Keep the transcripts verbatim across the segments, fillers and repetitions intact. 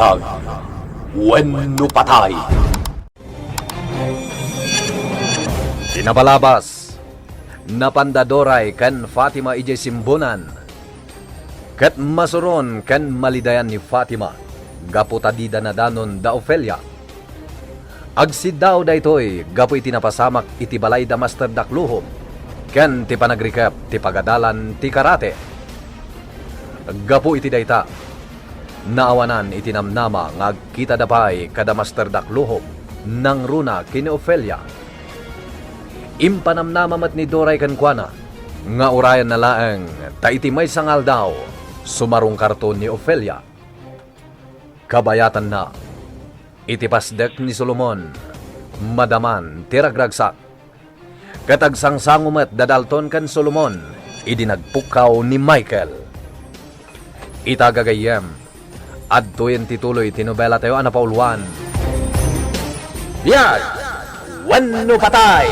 Ag wenno patay. Ti napalabas, napanda Doray ken Fatima idiay simbunan, ket masuron ken malidayan ni Fatima gapu ta dida nadanon da Ofelia. Agsiddaaw daytoy gapu iti napasamak iti balay da Master Dakluhom ken ti panagrikep ti pagadalan ti karate. Gapu iti dayta, naawanan iti namnama nga agkitada pay kada Master Dakluhom nangruna ken ni Ofelia. Impanamnama met ni Doray kenkuana nga urayanna laeng ta iti maysa nga aldaw, sumarungkarto ni Ofelia. Kabayatanna, iti pasdek ni Solomon, madaman ti ragragsak. Ket agsangsango met da Dalton ken Solomon idi nagpukkaw ni Michael. Ita gagayyem, adtoyen ti tuloy ti nobelatayo a napauluan. Biag wenno patay!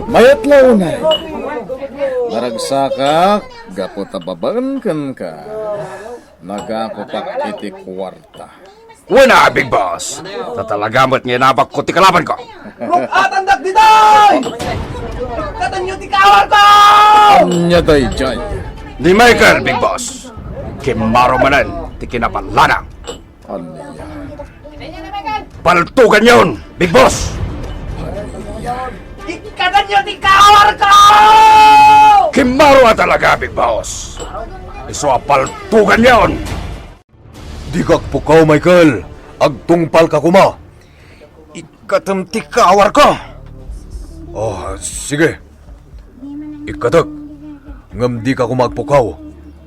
Mayat la unay. Naragsakak gapu ta babaen kenka. Nagaputak iti kuarta. Wen a, Big Boss. Ta talaga met nga inabakko ti kalabanko. Ruk-atandak ditoy! Kadanyo ti kawar ko! Ania daydiay? Ni Michael, Big Boss. Kimmaro manen ti kinaballana. Ania? Paltuganyon, Big Boss! Ikkadanyo ti kawar ko! Kimmaro a talaga, Big Boss. Isu a paltuganyon! Dika agpukkaw, Michael. Agtungpalka koma. Ikkatem ti kawar ko. Oh, sige. Ikkatek. Ngem dika koma agpukkaw.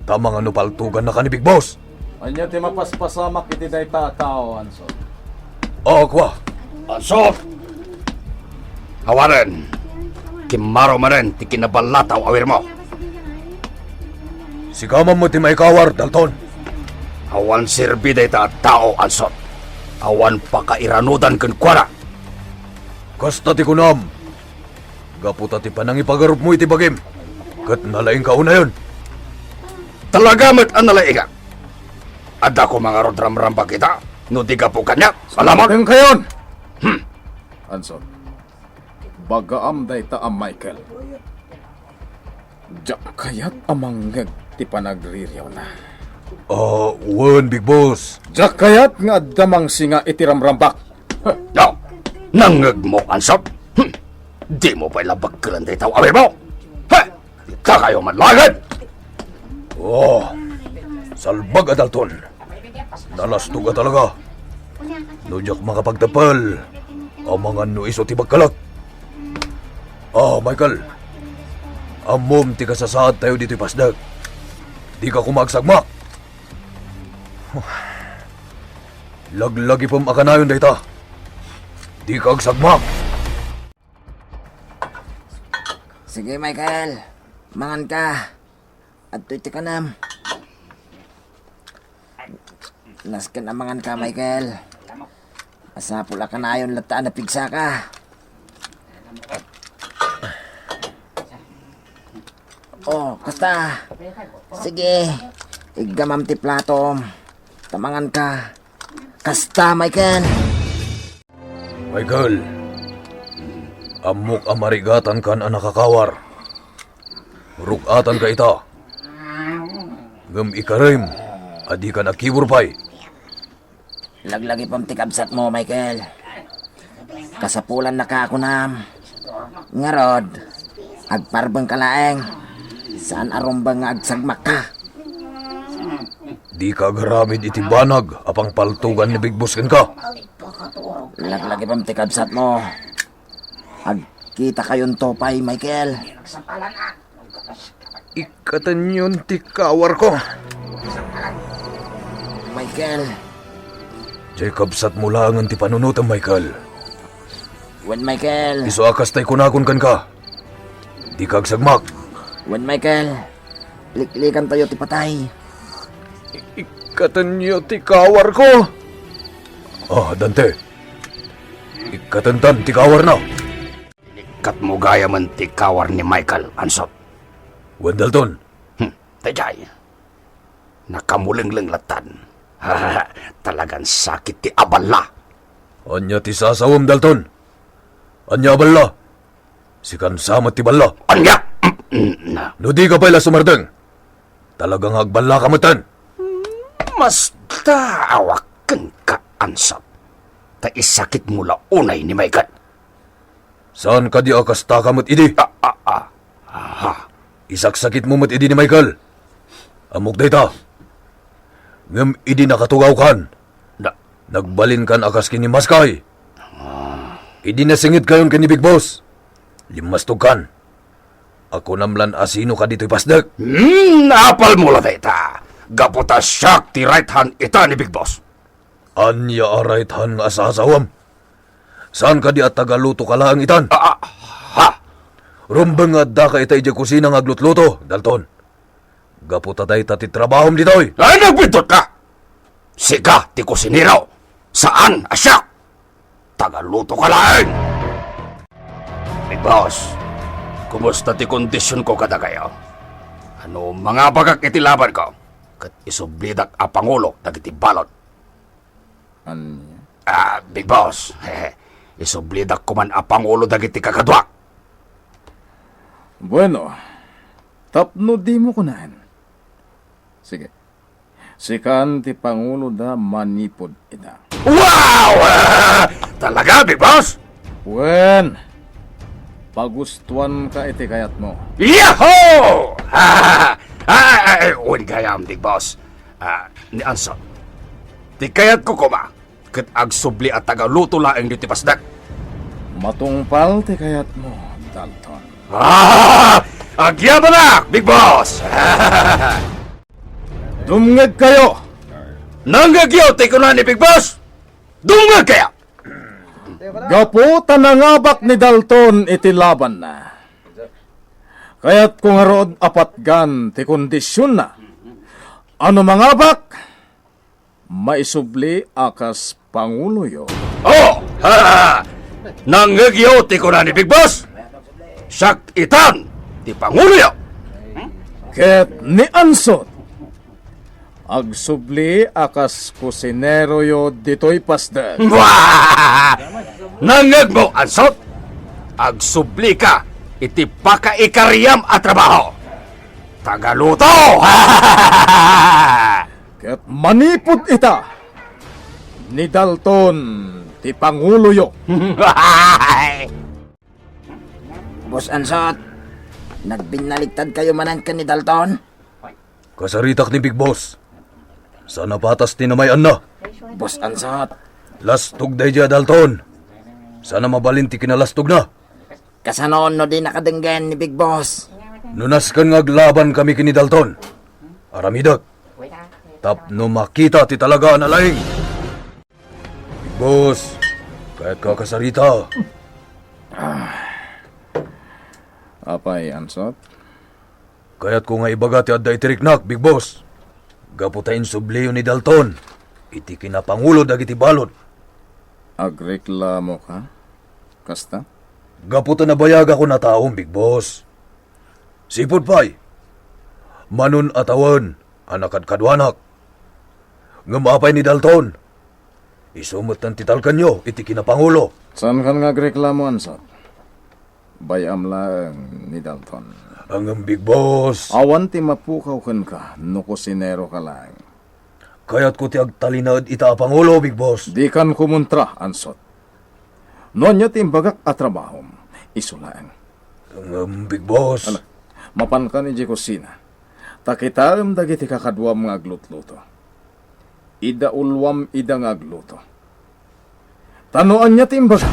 Ta amangan no paltugannaka ni Big Boss. Ania ti mapaspasamak iti dayta a tao, Anson? Oh, kua. Anson! Awanen, kimmaro manen ti kinaballataw a wirmo. Sika man met ti maikawar, Dalton. Awan serbi dayta a tao, Anson. Awan pakairanudan kenkuana. Kasta ti kunam. Gapu ta ti panangipagarupmo iti bagim, ket nalaingka unayen. Talaga met a nalaingak. Adda koma ngarud ramrambak ita, no di gapu kaniak. Salamat. Dengkayon! Hmm. Anson, bagaam dayta a Michael. Diak kayat a mangngeg ti panagririawna. Ah, wen, Big Boss. Diak kayat nga adda mangsinga iti ramrambak. No, nangngegmo, Anson? Hmm. Dimo pay la bakkelen dayta a wirmo. He! Kakayo man laeng! Oh, salbag a Dalton. Nalastog a talaga. No diak makapagteppel, amangan no isu ti bakkelek. Ah, Michael, ammom ti kasasaadtayo ditoy pasdek. Dika koma agsagmak. Laglagipem a kanayon dayta. Dika agsagmak. Sige, Michael. Manganka. Adtoy ti kanam. Nasken a manganka, Michael. Masapul a kanayon latta a napigsaka. Oh, kasta. Sige. Iggamam ti platom. Ta manganka. Kasta, Michael. Michael, ammok a marigatankan a nakakawar. Ruk-atanka ita. Ngem ikarem a dika nakibur pay. Laglagipem ti kabsatmo, Michael. Kasapulannaka a kunam. Ngarud, agparbengka laeng. Saan a rumbeng nga agsagmakka. Dika agaramid iti banag a pangpaltugan ni Big Boss kenka. Laglagipem ti kabsatmo. Agkitakayonto pay, Michael. Ikkatenyon ti kawarko. Michael. Diay kabsatmo laengen ti panunotem, Michael. Wen, Michael. Isu a kastay kunakon kenka. Dika agsagmak. Wen, Michael. Liklikantayo ti patay. Ikkatenyo ti kawarko. Ah, Dante. Ikkatentan ti kawarna. Inikkat mo gayamen ti kawar ni Michael, Ansot. Wen, Dalton. Hmm, daydiay. Nakamulengleng lattan. Talagan sakit ti aballa. Ania ti sasawem, Dalton? Ania a balla? Sikan sa met ti balla. Ania? No dika pay la sumardeng, talaga nga agballaka metten. Masta awak kenka, Ansot. Ta isakitmo la unay ni Michael. Saan kadi a kastaka met idi? Ah, ah, ah. Aha. Isaksakitmo met idi ni Michael. Ammok dayta. Ngem idi nakatugawkan, na- nagbalinkan a kas ken ni Maskay. Ah. Idi nasingitkayon ken ni Big Boss, limmastogkan. Akunam lan a sino kadi toy pasdek. Hmm, naapalmo la dayta. Gapu ta siak ti right hand ita ni Big Boss. Ania a right hand nga asasawem? Saan kadi a tagalutoka laeng itan? Ah, ah, ha? Rumbeng nga addaka ita idiay kusina nga aglutluto, Dalton. Gapu ta dayta ti trabahom ditoy. Ay, nagbintotka! Sika ti kusinero, saan a siak. Tagalutoka laeng! Big Boss, kumusta ti kondisionko kadakayo? Ano, mangabagak iti labanko, ket isublidak a pangulo dagiti balot. Ania? Ah, Big Boss, isublidak koman a pangulo dagiti kakaduak. Bueno, tapno dimo kunaen. Sige. Sikan ti panguloda manipud ita. Wow! Ah, talaga, Big Boss? Wen, pagustuanka iti kayatmo. Yahoo! Ah, ah, ah, wen gayam, Big Boss. Ah, ni Ansot, ti kayatko koma, ket agsubli a tagaluto laeng ditoy pasdek. Matungpal ti kayatmo, Dalton. Ah! Agyabanak, Big Boss! Dumngegkayo! Nangngegyo ti kuna ni Big Boss? Dumngegkayo! Gapu ta nangabak ni Dalton iti labanna, kayatko ngarud a patgan ti kondisionna. Ano mangabak, maisubli a kas panguloyo. Oh! Ha, ha, ha! Nangngegyo ti kuna ni Big Boss? Siak itan ti panguloyo. Ket ni Ansot, agsubli a kas kusineroyo ditoy pasdek. Nangngegmo, Ansot? Agsublika iti pakaikariam a trabaho. Tagaluto! Ket manipud ita, ni Dalton ti panguloyo. Boss Ansot, nagbinnaliktadkayo manen ken ni Dalton? Kasaritak ni Big Boss. Saan a patas ti namay-anna. Boss Ansot. Lastog daydiay a Dalton. Saan a mabalin ti kinalastogna. Kasano no di nakadenggen ni Big Boss? No nasken nga aglaban kami ken ni Dalton, aramidek tapno makita ti talaga a nalaing. Big Boss, kayatka a kasarita. Ah. Apay, Ansot? Kayatko nga ibaga ti adda iti riknak, Big Boss. Gapu ta insubliyo ni Dalton iti kinapangulo dagiti balot. Agreklamoka? Kasta? Gapu ta nabayagakon a taom, Big Boss. Sipud pay, manon a tawen a nakadkaduanak. Ngem apay ni Dalton? Isu metten ti talkenyo iti kinapangulo. Saankan nga agreklamo, Ansot. Bay-am laeng ni Dalton. Ngem, Big Boss. Awan ti mapukaw kenka no kusineroka laeng. Kayatko ti agtalinaed ita a pangulo, Big Boss. Dikan kumontra, Ansot. No ania ti imbagak a trabahom, isu laeng. Ngem, Big Boss. Ala, mapankan idiay kusina. Ta kitaem dagiti kakaduam nga aglutluto. Idauluam ida nga agluto. Ta no ania ti imbaga,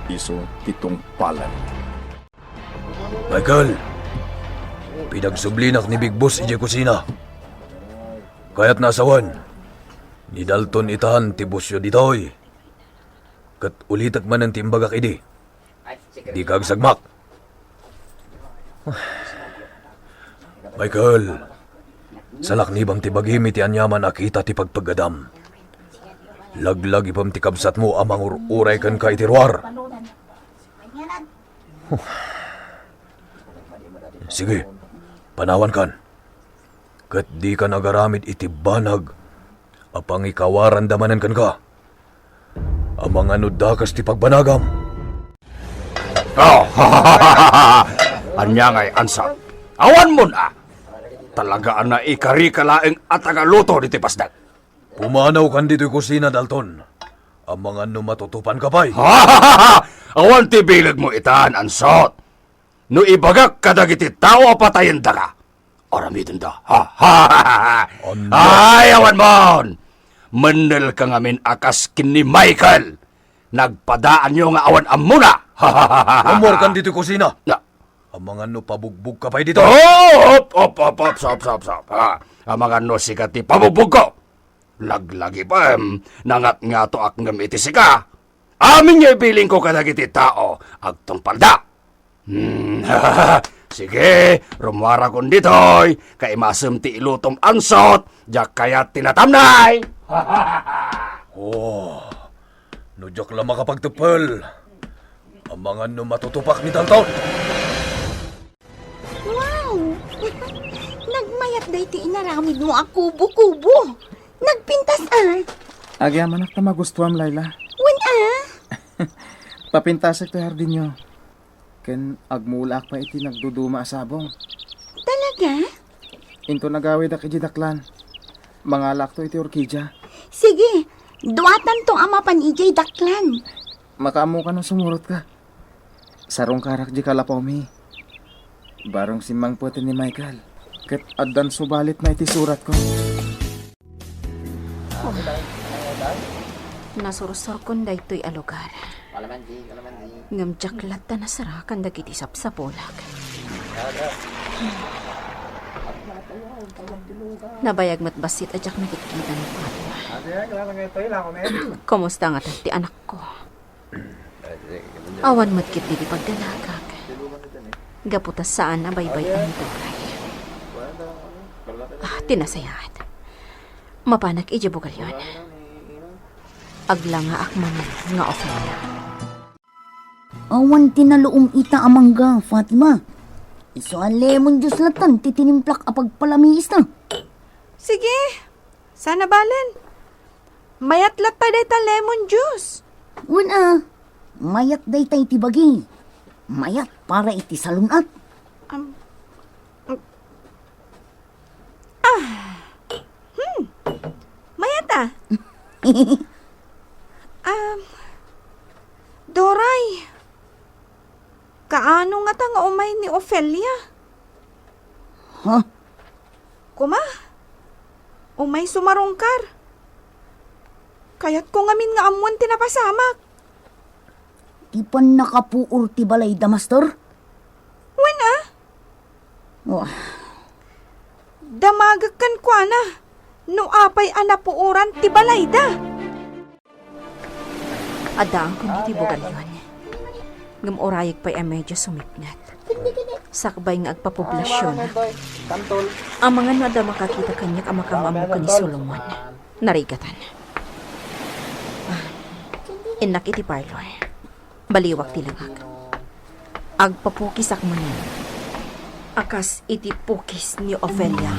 isu ti tungpalem. Michael, pinagsublinak ni Big Boss idiay kusina. Kayatna a sawen, ni Dalton itan ti bossyo ditoy. Ket ulitek manen ti imbagak idi. Dika agsagmak. Michael, salaknibam ti bagim iti aniaman a kita ti pagpeggadam. Laglagipem ti kabsatmo a mangur-uray kenka iti ruar. Sige, panawankan. ket dika nagaramid iti banag a pangikawaranda manen kenka. Amangan no dakes ti pagbanagam. Oh! Ania ngay, Ansot? Awanmon a! Talaga a naikarika laeng a tagaluto ditoy pasdek. Pumanawkan ditoy kusina, Dalton. Amangan no matutupanka pay. Awan ti bilegmo itan, Ansot. No ibagak kadagiti tao a patayendaka, aramidenda. Ania? Ay, awanmon! Mennelka ngamin a kas ken ni Michael. Nagpadaanyo nga awan ammona. Ummuarkan ditoy kusina. Na. Amangan no pabugbogka pay ditoy. Oh, op, op, op, op, stop, stop, stop. Ha? Amangan no sika ti pabugbogko. Laglagipem, nangatngatoak ngem iti sika. Amin nga ibilingko kadagiti tao, agtungpalda. Hmm, sige, rummuarakon ditoy, kaimasem ti ilutom, Ansot, diak kayat ti natamnay. Oh, no diak la makapagteppel, amangan no matutupak ni Dalton. Wow! Nagmayat daytoy inaramidmo a kubo-kubo. Nagpintas a. Agyamanak ta magustuam, Laila. Wen a? Papintasek toy hardinyo. Ken agmulaak pay iti nagduduma a sabong. Talaga? Inton agawidak idiay daklan, mangalaakto iti orkidia. Sige, duatanto a mapan idiay daklan. Makaammoka no sumurotka. Sarungkarak diay kalapawmi. Bareng simmangpeten ni Michael. Ket addan subalitna iti suratko. Nasursurkon daytoy a lugar. Ngem diak latta nasarakan dagiti sapsapulak. Nabayag met bassit a diak nakitkita ni Fatima. Kumusta ngata ti anakko? Awan met ketdi ti pagdanagak. Gapu ta saan a baybay-an ni Doray. Ah, ti nasayaat. Mapanak idiay bugalyon. Aglangaak manen nga Ofelia. Awan ti naluom ita a mangga, Fatima. Isu a lemon juice lattan ti tinimplak a pagpalamiista. Sige, saan a balen. Mayat latta dayta lemon juice. Wen a, mayat dayta iti bagi. Mayat para iti salun-at. Am, Ah. Hmm. Mayat a. Um, Doray, kaano ngata nga umay ni Ofelia? Ha? Kuma, umay sumarungkar. Kayatko ngamin nga ammoen ti napasamak. Ti pannakapuor ti balayda, Master? Wen a? Wah. Damagek kenkuana no apay a napuoran ti balayda. Addaanko iti bugalyon. Ngem urayek pay a medyo sumipnget. Sakbay nga agpapoblasion. Amangan no adda makakita kaniak a makaammo ken ni Solomon. Narigatan. Ah, innak iti parlor. Baliwak ti langak. Agpapukisak manen a kas iti pukis ni Ofelia.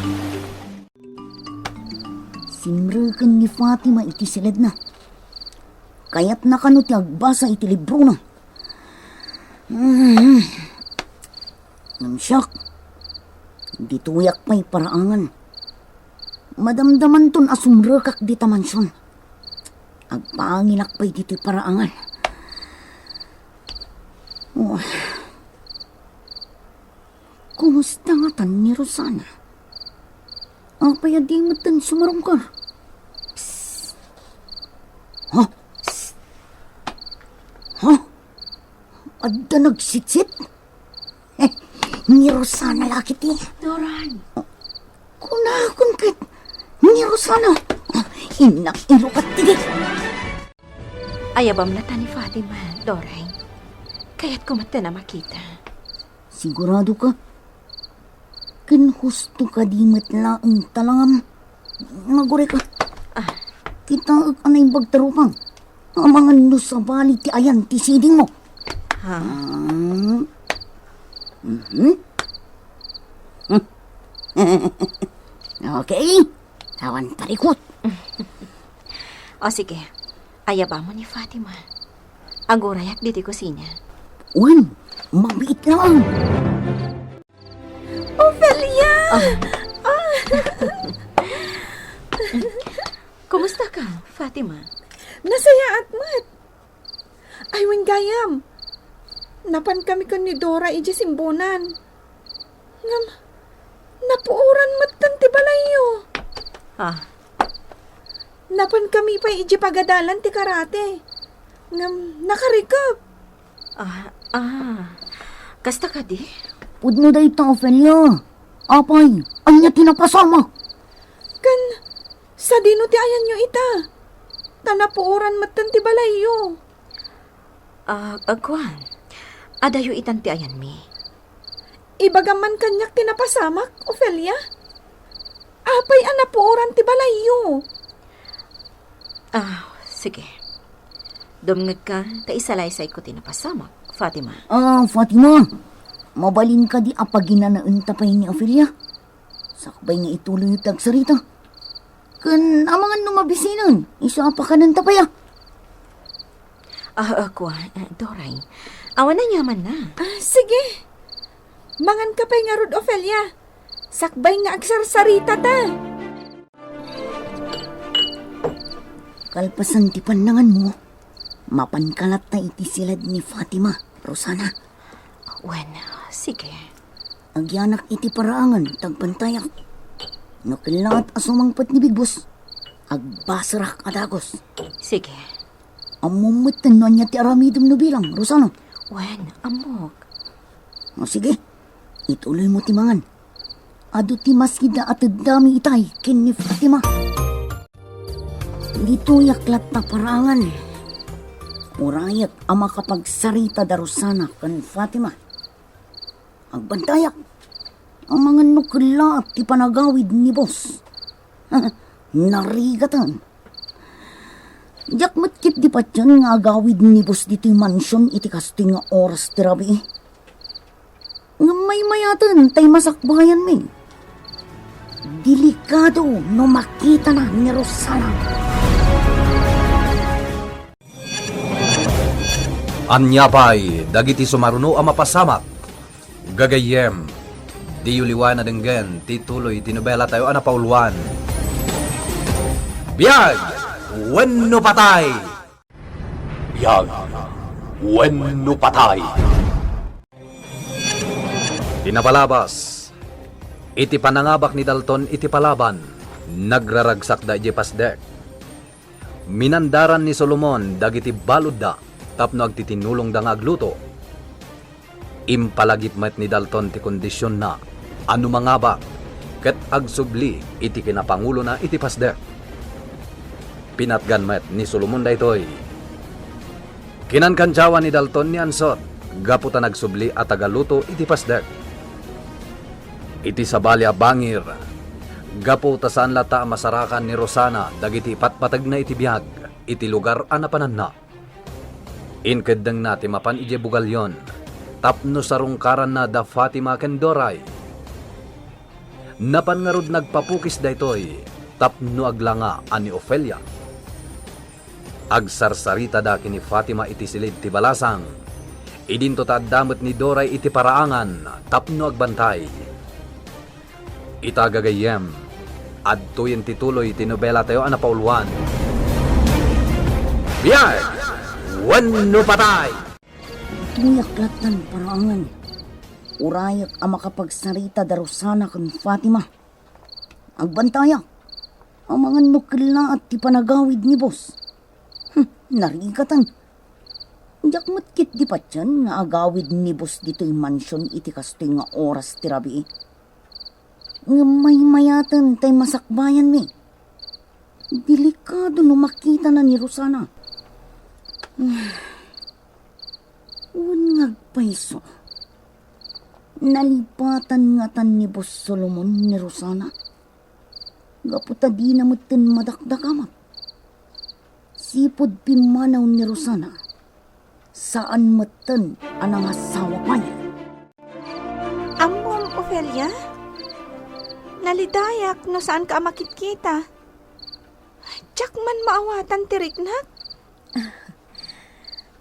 Simreken ni Fatima iti siledna. Kayatna kano ti agbasa iti librona. Hmm. Ngem siak, ditoyak pay paraangan. Madamdamanton a sumrekak dita mansion. Agpanginak pay ditoy paraangan. Oh. Kumusta ngatan ni Rosana? Apay a di metten sumarungkar? Psst. Ha? Psst. Ha? Adda nagsitsit? Eh, ni Rosana la ketdi. Doray. Kunakon ket, ni Rosana. Innak ilukat ti. Ayabam latta ni Fatima, Doray. Kayatko met a makita. Sigurado ka? Ken husto kadi met laeng talangam? Nagureka. Ah. Kitaek a naimbag ti rupam. Amangan no sabali ti ayan ti sidingmo. Ha? Ah. Mhm. Okay? Awan parikut. O sige, ayabam ni Fatima. Agurayak ditoy kusina. Wen, mabiit lang. Ofelia! Ah. Ah. Kumusta ka, Fatima? Nasayaat met. Ay, wen gayam. Napan kami ken ni Dora iti simbunan. Ngem, napuoran metten ti balayyo. Ah. Napan kami pay iti pagadalan ti karate. Ngem, nakarikep. Ah, ah. Kasta kadi? Pudno dayta, Ofelia. Apay, ania ti napasamak? Ken, sadino ti ayanyo ita? Ta napuoran metten ti balayyo. Ah, agkuan. Adayo itan ti ayanmi. Ibagam man kaniak ti napasamak, Ofelia? Apay a napuoran ti balayyo? Ah, sige. Dumngegka, ta isalaysayko ti napasamak, Fatima. Ah, Fatima, mabalin kadi a paginanaenta pay ni Ofelia? Sakbay nga ituloy ti agsarita. Ken amangan no mabisinen, isu a pakanenta pay a. Ah, ah, kua, eh, Doray. Awan aniamanna. Ah, sige. Manganka pay ngarud, Ofelia. Sakbay nga agsarsaritata. Kalpasan ti pannanganmo, mapanka latta iti silad ni Fatima, Rosana. Wen, sige. Agyanak iti paraangan, ta agbantayak. No kellaat a sumangpet ni Big Boss, agbaserak a dagus. Sige. Ammom metten no ania ti aramidem no bilang, Rosana. Wen, ammok. O, sige. Ituloymo ti mangan. Adu ti masida a teddami itay ken ni Fatima. Ditoyak latta paraangan. Urayek a makapagsarita da Rosana ken Fatima. Agbantayak. Amangan no kellaat ti panagawid ni boss. Narigaten. Diak met ketdi patien nga agawid ni boss ditoy mansion iti kastoy nga oras ti rabii. Ngem maymayaten tay masakbayanmi. Delikado no makitana ni Rosana. Ania pay dagiti sumaruno a mapasamak? Gagayyem, diyo liwan a denggen ti tuloy ti nobela tayo a napauluan, Biag wenno Patay! Biag wenno Patay! Ti napalabas, iti panangabak ni Dalton iti palaban, nagraragsakda idiay pasdek. Minandaran ni Solomon dagiti baludda tapno agtitinulongda nga agluto. Impalagip met ni Dalton ti kondisionna a no mangabak ket agsubli iti kinapangulona iti pasdek. Pinatgan met ni Solomon daytoy. Kinankandiawan ni Dalton ni Ansot gapu ta nagsubli a tagaluto iti pasdek. Iti sabali a bangir, gapu ta saan latta a masarakan ni Rosana dagiti ipatpategna iti biag iti lugar a napananna, inkeddengna ti mapan idiay bugalyon tapno sarungkaranna da Fatima ken Doray. Napan ngarud nagpapukis daytoy tapno aglanga a ni Ofelia. Agsarsaritada ken ni Fatima iti silid ti balasang. Idinto ta adda met ni Doray iti paraangan tapno agbantay. Ita gagayyem, adtoyen ti tuloy ti nobela tayo a napauluan. Biag wenno Patay! Tuyak lattan paraangan. Urayek a makapagsarita da Rosana ken Fatima. Agbantayak. Amangan no kellaat ti panagawid ni boss. Hmm, narigatan. Diak met ketdi patien nga agawid ni boss ditoy mansion iti kastoy nga oras ti rabii. Ngem maymayaten tay masakbayanmi. Delikado no makitana ni Rosana. Wen nga agpayso. Nalipatan ngatan ni Boss Solomon ni Rosana. Gapu ta dina metten madakdakamak. Sipud pimmanaw ni Rosana, saan metten a nangasawa pay. Ammom, Ofelia? Nalidayak no saanka a makitkita. Diak man maawatan ti riknak.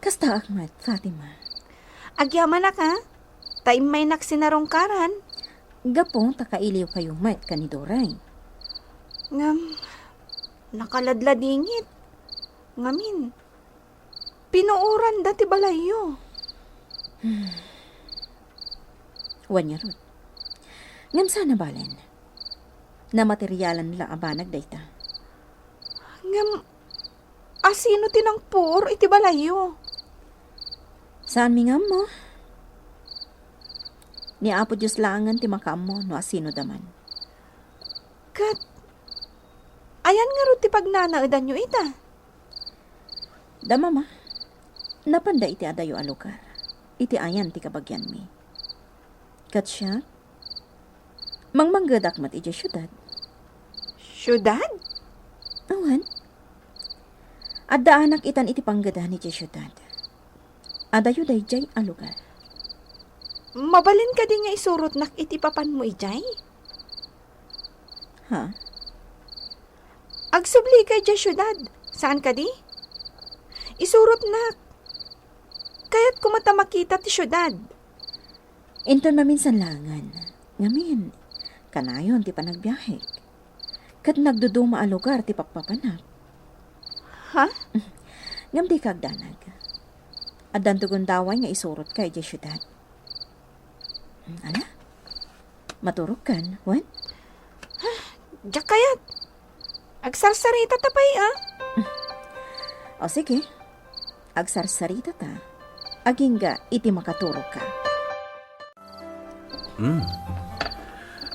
Kastaak met, Fatima. Agyamanak, a? Ta immaynak sinarungkaran. Gapu ta kailiwkayo met ken ni Doray. Ngem, nakaladladingit. Ngamin, pinuoranda ti balayyo. Wen ngarud. Ngem saan a balen. Namaterialan la a banag dayta. Ngem, asino ti nangpuor iti balayyo? Saanmi nga ammo. Ni Apo Dios laengen ti makaammo no asino da man. Ket, ayan ngarud ti pagnanaedanyo ita? Da, Mama, napanda iti adayo a lugar, iti ayan ti kabagianmi. Ket siak, mangmanggedak met idiay siudad. Siudad? Awan. Addaanak itan iti panggeda idiay siudad. Adayo daydiay a lugar. Mabalin kadi nga isurotnak iti papanmo idiay? Ha? Agsublika idiay siudad, saan kadi? Isurotnak. Kayatko met a makita ti siudad. Inton maminsan laengen. Ngamin, kanayon ti panagbiahek. Ket nagduduma a lugar ti pakpapanak. Ha? Ngem dika agdanag. Addanto gundaway nga isurotka idiay siudad. Ala? Maturogkan, wen? Diak kayat. Agsarsaritata pay, a? O, sige. Agsarsaritata. Agingga iti makaturogka. Hmm.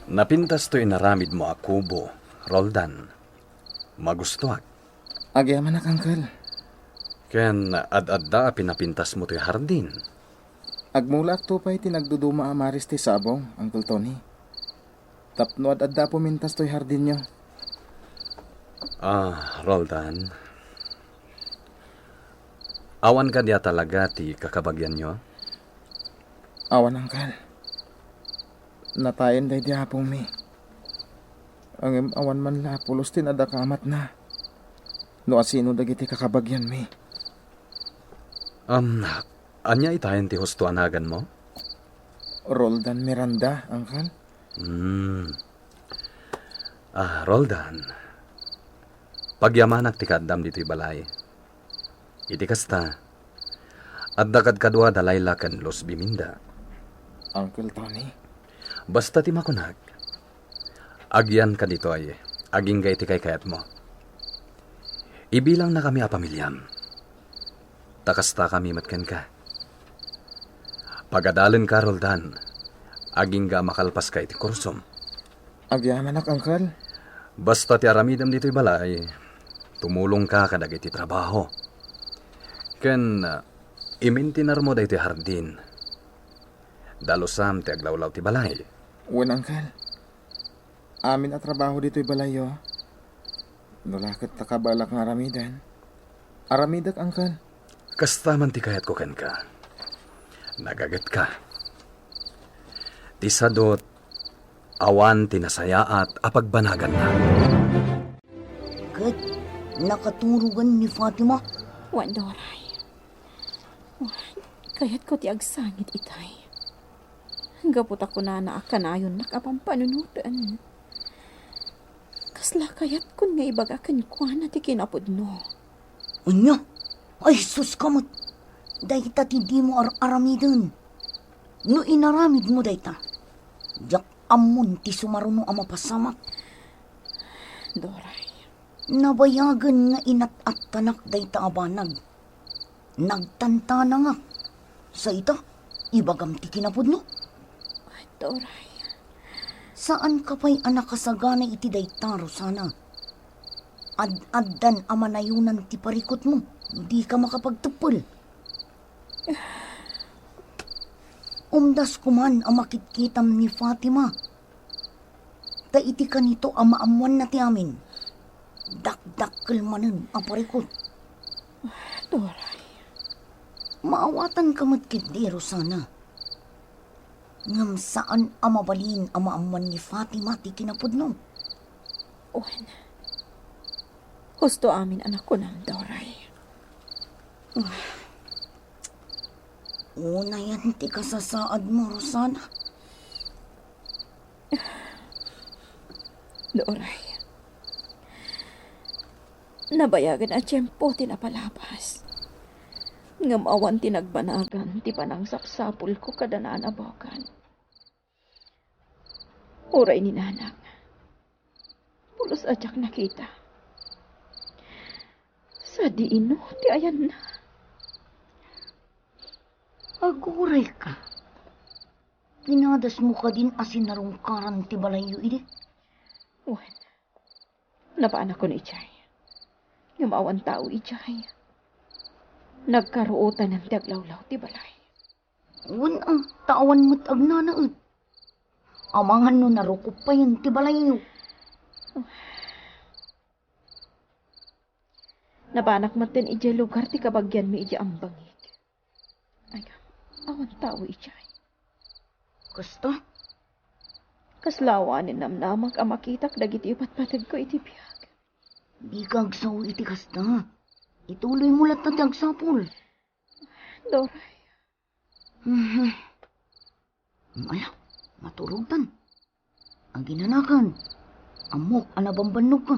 Napintas toy inaramidmo a kubo, Roldan. Magustuak. Agyamanak, Uncle. Ken ad-adda a pinapintasmo toy hardin. Agmulaakto pay ti nagduduma a maris ti sabong, Uncle Tony. Tapno ad-adda a pumintas toy hardinyo. Ah, Roldan. Awan kadi a talaga ti kakabagianyo? Awan, Uncle. Natayen daydi apongmi. Ngem awan man la pulos ti nadakamatna. No asino dagiti kakabagianmi. Um, ania itayen ti husto a naganmo? Roldan Miranda, Uncle. Hmm. Ah, Roldan. Pagyamanak ti kaaddam ditoy balay. Iti kasta, adda kadkadua da Laila ken Luz Biminda. Uncle Tony? Basta ti makunak, agyanka ditoy, agingga iti kaykayatmo. Ibilangnakami a pamiliam. Ta kastakami met kenka. Pagadalenka, Roldan, agingga a makalpaska iti kursom. Agyamanak, Uncle. Basta ti aramidem ditoy balay, tumulongka kadagiti trabaho. Ken, ah, imintinermo daytoy hardin. Dalusam ti aglawlaw ti balay. Wen, Uncle. Amin a trabaho ditoy balayyo. No la ket ta kabaelak nga aramiden, aramidek, Uncle. Kasta man ti kayatko kenka. Nagagetka. Ti sadut, awan ti nasayaat a pagbanaganna. Ket nakaturogan ni Fatima. Wen, Doray. Wen, kayatko ti agsangit itay. Gapu ta kunana a kanayonnak a pampanunoten. Kasla kayatkon nga ibaga kenkuana ti kinapudno. Ania? Ay, sus ka met! Dayta ti dimo ar-aramiden. No inaramidmo dayta, diak ammon ti sumaruno a mapasamak. Doray. Nabayagen nga inat-attanak dayta a banag. Nagtantanangak. Sa ita, ibagam ti kinapudno. Ay, Doray. Saanka pay a nakasagana iti dayta, Rosana. Ad-addan a manayonan ti parikutmo, dika makapagteppel. Umdas koman a makitkitam ni Fatima. Ta iti kanito a maammoanna ti amin, dakdakkel manen a parikut. Doray. Maawatanka met ketdi, Rosana. Ngem saan a mabalin a maammuan ni Fatima ti kinapudno. Wen, husto amin a nakunam, Doray. Unayen ti kasasaadmo, Rosana. Doray, nabayagen a tiempo ti napalabas. Ngem awan ti nagbanagan ti panangsapsapulko kada Nana Bogan. Uray ni Nanang, pulos a diak nakita. Sadino ti ayanna? Agurayka. Pinadasmo kadin a sinarungkaran ti balayyo idi? Wen, nabanakon idiay. Ngem awan tao idiay. Nagkaruotanan ti aglawlaw ti balay. Wen, ah, ta awan met agnanaed. Amangan no narukop payen ti balayyo. Nabanak metten idiay lugar ti kabagianmi idiay ambangik. Ay, awan tao idiay. Kasta? Kasla awanen namnamak a makitak dagiti ipatpategko iti biag. Dika agsao iti kasta. Ituloymo latta ti agsapul. Doray. Mhm. Ala, maturogtan. Aginanakan. Ammok a nabambannogka.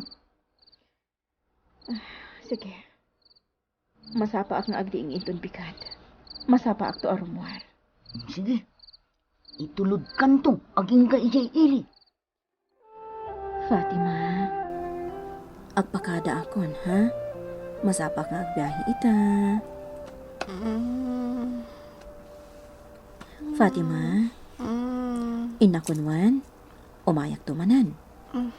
Ah, sige. Masapaak nga agriing inton bigat. Masapaakto a rummuar. Sige. Itulodkanto agingga idiay ili. Fatima, agpakadaakon, ha? Masapaak nga agbiahe ita. Mm. Fatima, mm. Innakon wen, umayakto manen. Mm.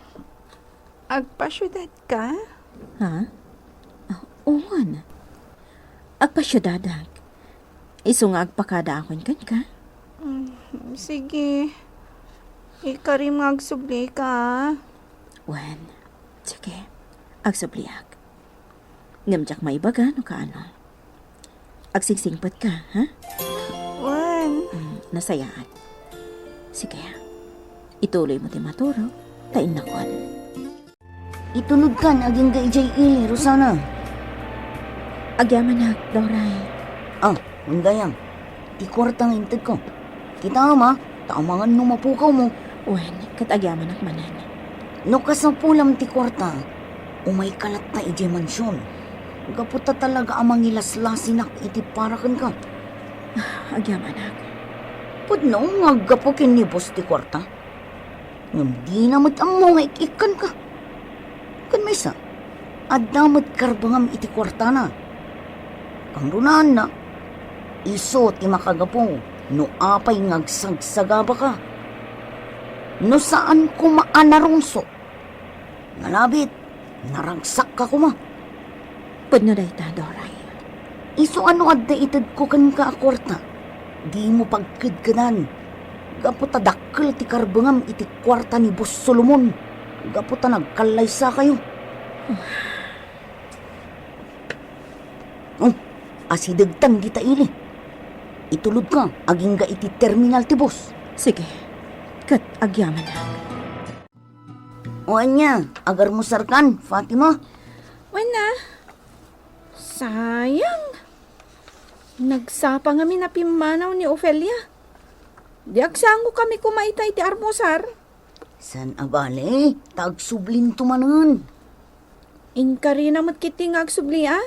Agpasiudadka? Ha? Ah, wen. Agpasiudadak. Isu nga agpakadaakon kenka. Mm, sige. Ikarim nga agsublika. Wen, sige. Agsubliak. Ngem diak maibaga no kaano. Agsingsingpetka, ha? Wen. Mm, nasayaat. Sige. Ituloymo ti maturog, ta innakon. Itulodkan agingga idiay ili, Rosana. Agyamanak, Doray. Ah, manggayam. Ti kuarta nga intedko. Kitaem, ta amangan no mapukawmo. Wen, ket agyamanak manen. No kasapulam ti kuarta, umayka latta idiay mansion. Gapu ta talaga a mangilaslasinak iti para kenka. Ah, agyamanak. Pudno nga aggapu ken ni boss ti kuarta. Ngem dina met ammo nga ik-ikkanka. Ken maysa, adda met karbengam iti kuartana. Kangrunaanna, isu ti makagapu no apay nga agsagsagabaka. No saan koma a narungsot, nalabit, naragsakka koma. Pudno dayta, Doray. Isu a no adda itedko kenka a kuarta, dimo pagkedkedan. Gapu ta dakkel ti karbengam iti kuarta ni Boss Solomon. Gapu ta nagkallaysakayo. Oh, asidegtan dita ili. Itulodka agingga iti terminal ti bus. Sige, ket agyamanak. O ania, agarmusarkan, Fatima? Wen a. Sayang. Nagsapa ngamin a pimmanaw ni Ofelia. Di agsangokami koma ita iti armusar. Saan a bale, ta agsublinto manen. Inkarina met ketdi nga agsubli a.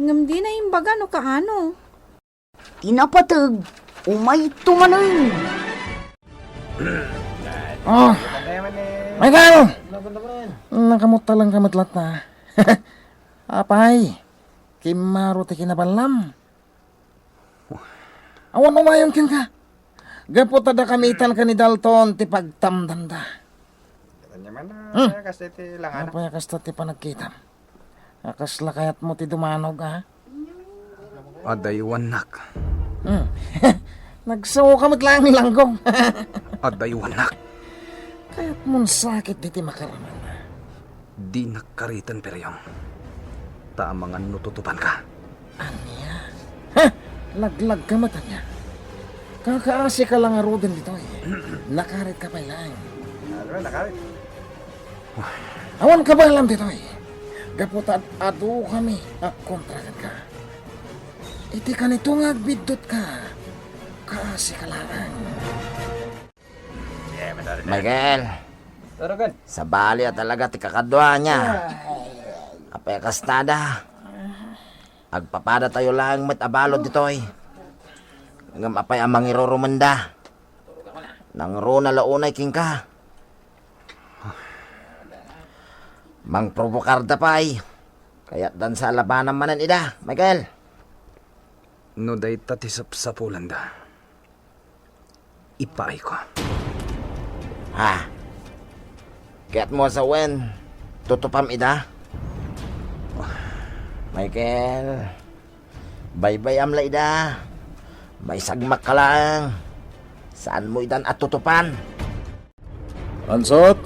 Ngem dina imbaga no kaano. Ti napateg, umayto manen. Oh, Michael! Nakamutta lang ka met latta. Apay, kimmaro ti kinaballam. Awan umayon kenka. Gapu ta dakami itan ken ni Dalton ti pagtamdanda. Anya man, hmm, kasta ti langana. Apay a kasta ti panagkitam? A kasla kayatmo ti dumanog, a? Adaywannak. Hmm. Nagsaoka met laeng ni Langgong. Adaywannak. Kayatmon sakit diti makaraman. Dinak kariten, Periong. Ta amangan no tutupanka. Ania? Ha? Laglagka met ania? Nakaasika la ngaruden ditoy. Nakaritka pay laeng. Ano, nakarit? Awan kabaelam ditoy. Gapu ta ad-, adu kami a kontra kenka. Iti kanito nga agbiddutka, kaasika laeng. Michael, Turagan. Sabali a talaga ti kakaduayo. Apay a kastada? Agpapadatayo laeng met a balud ditoy. Ngem apay a mangirurumenda? Nangruna la unay kenka. Mangprobokarda pay. Kayatdan sa a labanam manen ida, Michael. No dayta ti sapsapulanda, ipaayko. Ha? Kayatmo a sawen, tutupam ida? Michael, baybay-am la ida. Maisagmakka laeng. Saanmo idan a tutupan? Ansot,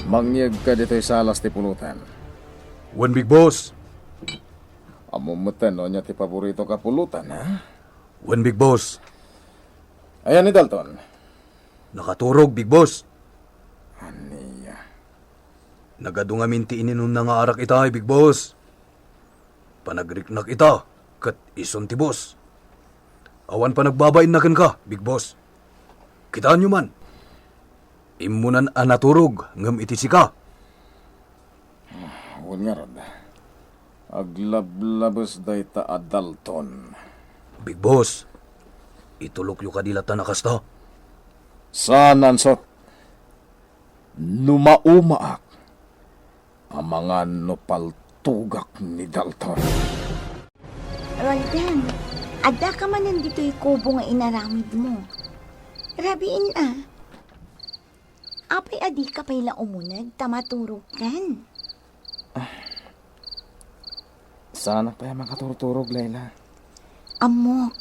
mangyegka ditoy salas ti pulutan. Wen, Big Boss. Ammom metten no ania ti paboritoka a pulutan, ha? Wen, Big Boss. Ayan ni Dalton? Nakaturog, Big Boss. Ania? Nagadu ngamin ti ininumna nga arak itay, Big Boss. Panagriknak ita, ket isun ti boss. Awan panagbabainna kenka, Big Boss. Kitaenyo man. Immunan a naturog ngem iti sika. Wen ngarud, aglablabes dayta a Dalton. Big Boss, itulokyo kadi latta a kasta? Saan, Ansot. No maumaak, amangan no paltogak ni Dalton. Roldan, addaka manen ditoy kubo nga inaramidmo. Rabiin a. Apay a dika pay la umuneg ta maturogkan? Saanak pay a makaturturog, Layla. Ammok.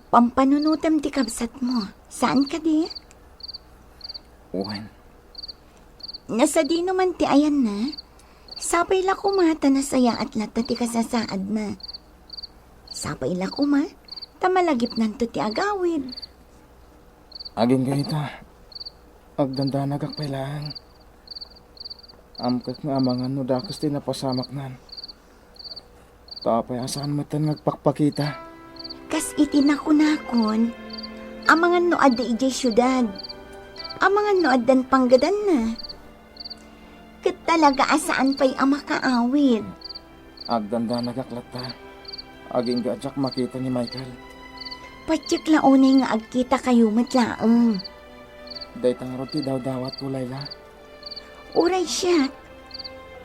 Pampanunotem ti kabsatmo. Saan kadi? Wen. Nasadino man ti ayanna? Sapay la koma ta nasayaat latta ti kasasaadna. Sapay la koma ta malagipnanto ti agawid. Agingga ita, agdandanagak pay laeng. Amkek nga amangan no dakes ti napasamaknan. Ta apay a saan metten nga agpakpakita? Kas iti nakunakon, amangan no adda idiay siudad, amangan no addan panggadanna. Ket talaga a saan pay a makaawid. Agdandanagak latta. Agingga a diak makita ni Michael. Patiek la unay nga agkitakayo met laeng. Dayta ngarud ti dawdawatko, Layla. Uray siak,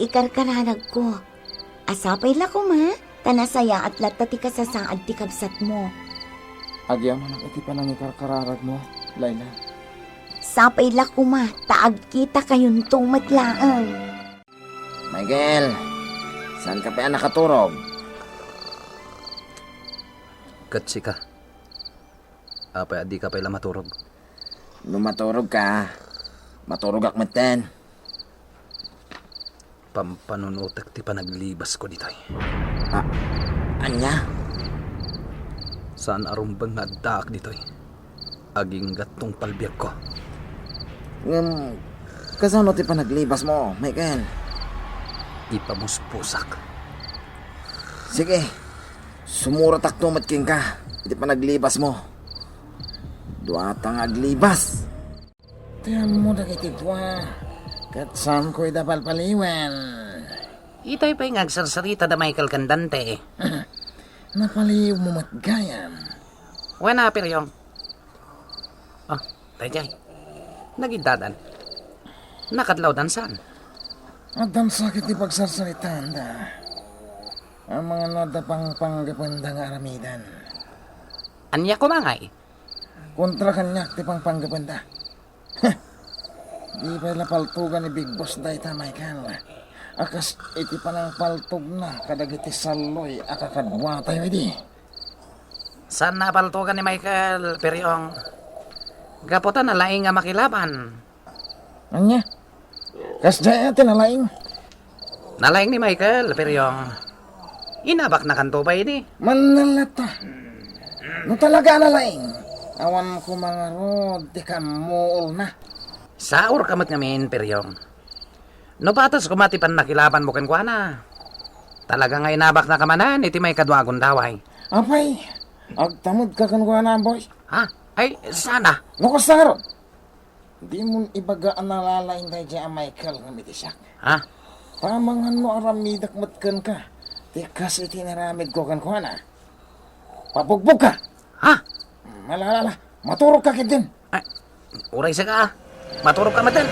ikarkararagko. A sapay la koma, ta nasayaat latta ti kasasaad ti kabsatmo. Agyamanak iti panangikarkararagmo, Layla. Sapay la koma, ta agkitakayonto met laeng. Michael, saanka pay a nakaturog? Ket sika, apay a dika pay la maturog? No maturogka, maturogak metten. Pampanunotek ti panaglibasko ditoy. A-, ania? Saan a rumbeng nga addaak ditoy. Agingga tungpal biagko. Ngem, kasano ti panaglibasmo, Michael? Ipamuspusak. Sige, sumuratakto met kenka iti panaglibasmo. Duata nga aglibas. Ti ammo dagiti dua, ket saanko ida palpaliwen. Itay pay nga agsarsarita da Michael ken Dante. Napaliwmo met gayam. Wen a, Piryong. Ah, daydiay. Nagiddadan. Nakadlawdan saan? Addansak iti pagsarsaritaanda. Amangan no adda pangpanggependa nga aramidan. Ania koma ngay? Kontra kaniak ti pangpanggependa. Heh! Di pay la paltogan ni Big Boss dayta, Michael. A kas iti panangpaltogna kadagiti salloy a kakaduatayo idi. Saan a paltogan ni Michael, Piryong. Gapu ta nalaing a makilaban. Ania? Kasdiay a ti nalaing? Nalaing ni Michael, Piryong. Inabaknakanto pay idi. Mannalatta. No talaga a nalaing, Awan koma ngarud ti kammuolna. Saorka met ngamin, Peryong. No patas koma ti pannakilabanmo kenkuana, talaga nga inabaknaka manen iti maikadua a gundaway. Apay, agtamedka kenkuana, boy? Ha? Ay, sana. No kasta ngarud, dimon ibaga a nalalaing daydiay a Michael ngem iti siak. Ha? Ta amangan no aramidek met kenka ti kas iti inaramidko kenkuana. Pabugbogka! Ha? Ala, ala, ala. Maturogka ketdin. Ay, uray sika, ah. Maturogka met.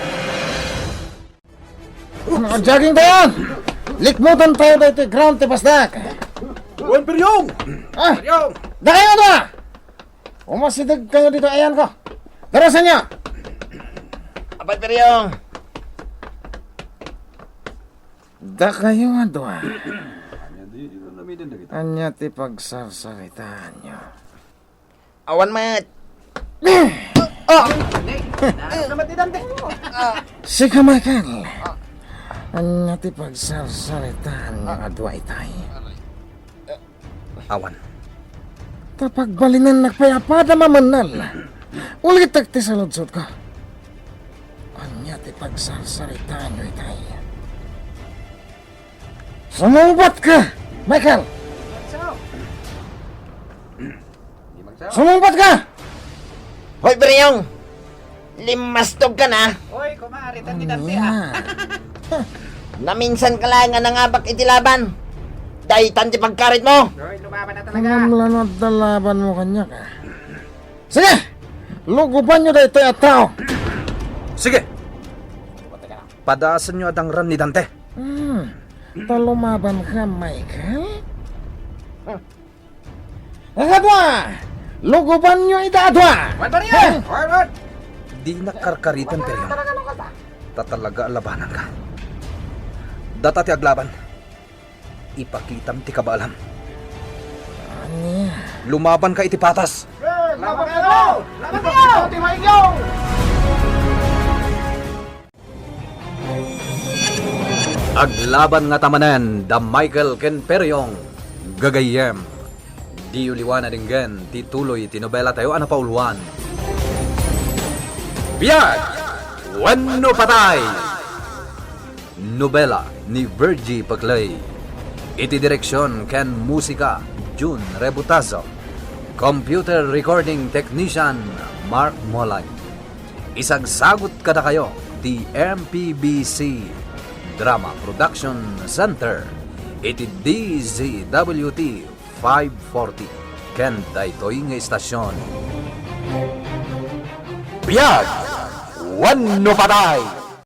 Ano, jogging tayo! Likmutan tayo daytoy ground ti pasdak. Wen, Peryong! Ah! Peryong! Dakayo na! Umasideg kayo dito, ayan ko. Darasan niyo! Apay, Peryong! Dakayo a dua. Ania ti pagsarsaritaanyo? Awan met. Ah! Sika, Michael. Ania ti pagsarsaritaanyo a dua itay? Awan. Ta pagbalinennak pay a padam a mannal, ulitek ti saludsodko. Ania ti pagsarsaritaanyo itay? Sumungbatka, Michael! Sumungbatka! Hoy, Briong! Limmastogka na! Oy, kumare, tan ni Dante, ah. Naminsanka laeng a nangabak iti laban. Daytan ti pagkaritmo. Oy, lumaban na talaga. Ngem la no adda labanmo kaniak, ah. Sige! Lugobanyo daytoy a tao. Sige. Padaasenyo a dangran ni Dante. Hmm. Ta lumabanka, Michael? Kadua! Lugobanyo ida a dua! Wan, Maria! Wan, wan! Dinak karkaritan, Peryong. Ta talaga a labananka. Data ti aglaban. Ipakitam ti kabaalam. Ania? Lumabanka iti patas. Laban kayo! Laban kayo! Iti maigyaw! Aglaban ngata manen da Michael ken Peryong, gagayyem. Diyo liwan a denggen ti tuloy ti nobela tayo a napauluan. Biag wenno patay! Nobela ni Virgie Paclay. Iti direksion ken musika, Jun Rebutazo. Computer recording technician, Mark Molay. Isagsagut kadakayo ti M P B C Drama Production Center iti D Z W T five forty ken daytoy nga istasion. Biag wenno patay!